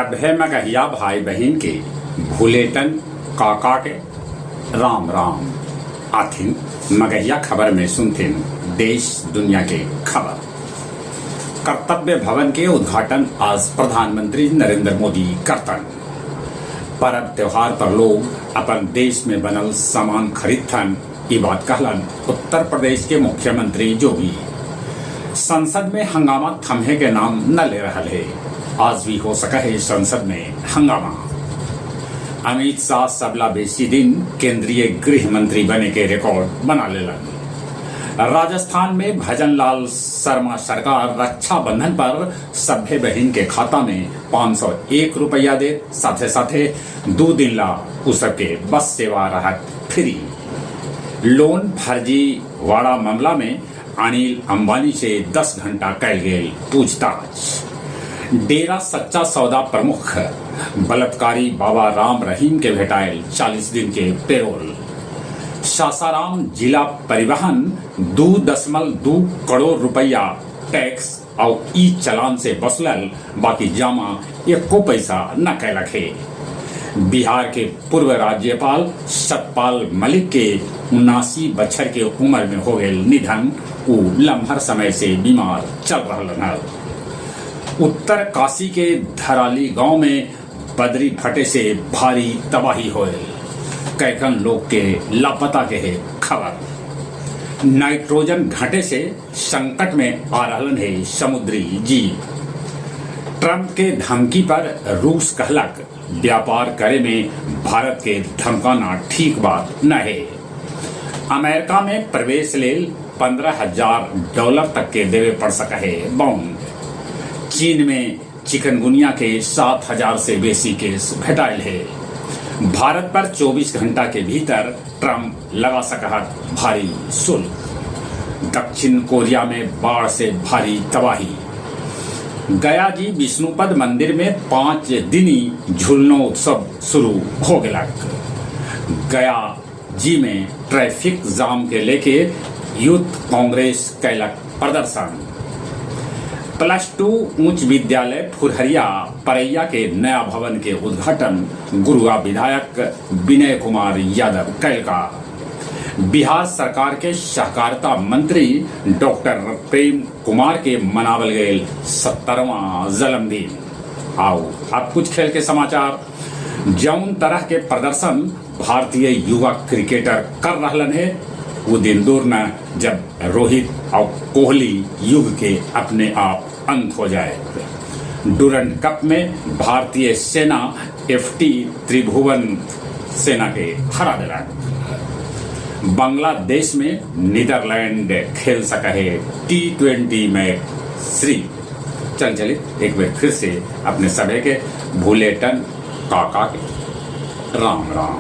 सभे मगहिया भाई बहिन के भुलेटन काका के राम राम। आथिन मगहिया खबर में सुनथिन देश दुनिया के खबर। कर्तव्य भवन के उद्घाटन आज प्रधानमंत्री नरेंद्र मोदी करतन। परब त्योहार पर लोग अपन देश में बनल सामान खरीदथन, ई बात कहलन उत्तर प्रदेश के मुख्यमंत्री योगी। संसद में हंगामा थमहे के नाम न ले रहल हे। आज भी हो सका है संसद में हंगामा। अमित शाह सबला बेसी दिन केंद्रीय गृह मंत्री बने के रिकॉर्ड बना लेलन। राजस्थान में भजनलाल शर्मा सरकार रक्षाबंधन पर सभ्य बहिन के खाता में 501 रुपया दे, साथे साथे 2 दिन ला उ सबके बस सेवा रहत फ्री। लोन फर्जीवाड़ा मामला में अनिल अंबानी से 10 घंटा कैल गेल पूछताछ। डेरा सच्चा सौदा प्रमुख बलात्कारी बाबा राम रहीम के भेटायल 40 दिन के पेरोल। सासाराम जिला परिवहन 2.2 करोड़ रुपया टैक्स और ई चलान से बसलल, बाकी जमा एको पैसा न कैलक हे। बिहार के पूर्व राज्यपाल सतपाल मलिक के 79 बछर के उम्र में हो गए निधन। उ लम्हर समय से बीमार चल रहलन हल। उत्तर काशी के धराली गांव में बदरी फटे से भारी तबाही होए, कैकन लोग के लापता के है खबर। नाइट्रोजन घटे से संकट में आ रहलन है समुद्री जीव। ट्रंप के धमकी पर रूस कहलक, व्यापार करे में भारत के धमकाना ठीक बात न है। अमेरिका में प्रवेश लेल $15,000 तक के देवे पड़ सका है बॉन्ड। चीन में चिकनगुनिया के 7,000 से बेसी केस भेटायल है। भारत पर 24 घंटा के भीतर ट्रंप लगा सकत भारी शुल्क। दक्षिण कोरिया में बाढ़ से भारी तबाही। गया जी विष्णुपद मंदिर में 5 दिनी झूलनो उत्सव शुरू हो गया। गया जी में ट्रैफिक जाम के लेके यूथ कांग्रेस कैलक प्रदर्शन। +2 उच्च विद्यालय फुरहरिया परैया के नया भवन के उद्घाटन गुरुआ विधायक विनय कुमार यादव कैलका। बिहार सरकार के सहकारिता मंत्री डॉक्टर प्रेम कुमार के मनावल गए 70वां जन्मदिन। आओ अब कुछ खेल के समाचार। जौन तरह के प्रदर्शन भारतीय युवा क्रिकेटर कर रहलन है, वो दिन दूर न जब रोहित और कोहली युग के अपने आप अंत हो जाए। डूरंड कप में भारतीय सेना एफटी त्रिभुवन सेना के हरा दिला। बांग्लादेश में नीदरलैंड खेल सका है T20 match श्री। चल चले एक बार फिर से अपने सभी के भूलेटन काका के राम राम।